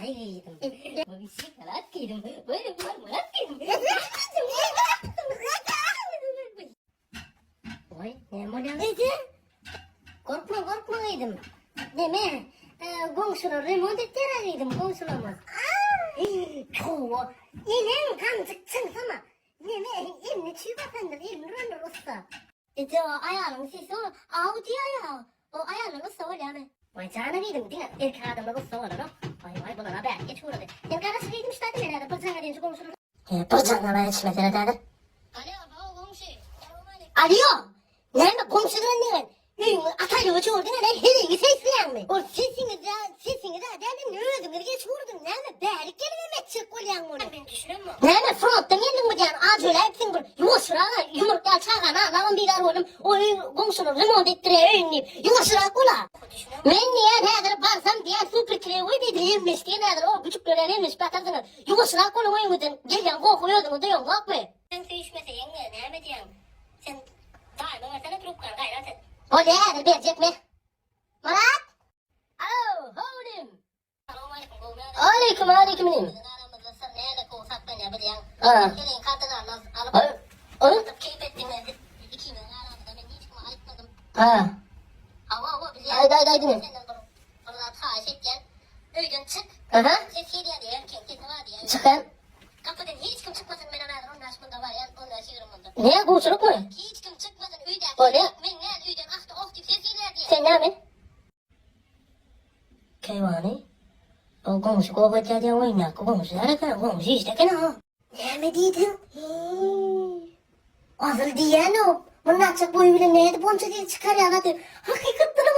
Çaý gyýdym. Şokolad gyýdym. Marmelad gyýdym. Oý, näme bolýar? Eje! Gorkma, gorkma gyýdym. Neme? Goňşular remont etýär gyýdym, goňşularymyz. Hawa, elem ganjyk çyňsama. Neme, elini çüý basandyr, elini urandyr ussa. Eje, o aýalyň sesi o, aw diýýär-ä. O aýallar ussa bolýarmy? Waý, jana diýdim, diňe erkek adamlar ussa bolanok. Waý, waý, bular-a bäri geç ugrady. Sen garaş diýdim ştaýda men häzir bir jaňa diýen şu goňşular. He, bir jaňa ýetişmesene häzir. Alýo, hawa goňşy. Alýo! Näme goňşudan diýen? Öýüňi ataýlyga çöwürdiň-ä, heleýiňi seýisleýäňmi? Ol sesiňiz-ä, sesiňiz-ä däl, indi özüňiz geç urduň, näme bärik gelibem etjek bolýaň muny? Men düşünemok. Näme frontdan geldiňmi diýýän, aç öläýipsiň bir, ýuwaşrak-a, ýumruk ýaly çagany aglabam bizar boldum, o öý goňşular remont etdirýär öýüni diýip, ýuwaşrak bol-a. Men diýýän häzir barsam diýýän super klewoý diýdi, emmiş diýen häzir o güjükler bilen emleşip ýatarsyňyz, ýuwaşrak boluň öýüňizden, gelýän gohy özüňiz duýaňzokmy? Sen söýüşmese ýeňňe näme diýýäň? Sen daýyma bersene trubkany gaýrat et. Bolýa häzir berjek me. Myrat! Alo, how inim. Salowmaleýkim gowmy ýagdaý? Aleýkim aleýkim inim. Biziň aramyzda syr näle gowy saklanýar bilýäň. Heleýiň kartalaryny alyp satyp keýp etdiňiz ikimiziň aramyzda men hiç kime aýtmadym. Hawa hawa bilýän. Aýt aýt aýt inim. Senden bir bir zat haýyş etýän. Öýden çyk. Ses gelýär diýýär erkegiň sesi bar diýýär. Çykan. Gapydan hiç kim çykmasyn menem häzir on bäş munda barýan on bäş ýigrimi munda. Nä gowçulykmy? Hiç kim çykmasyn öýdäki Bolýa. Men däl öýden ahdy oh diýip ses gelýär diýýär. Sen näme? Keýwany, o goňşy goh edýär diýen oýundaky goňşy däl eken, goňşy işde eken ha. Näme diýdiň? Hii. Asyl diýýän-ow, mundançak boýy bilen nädip onça dil çykarýar-a diýip. Hakykatdanam.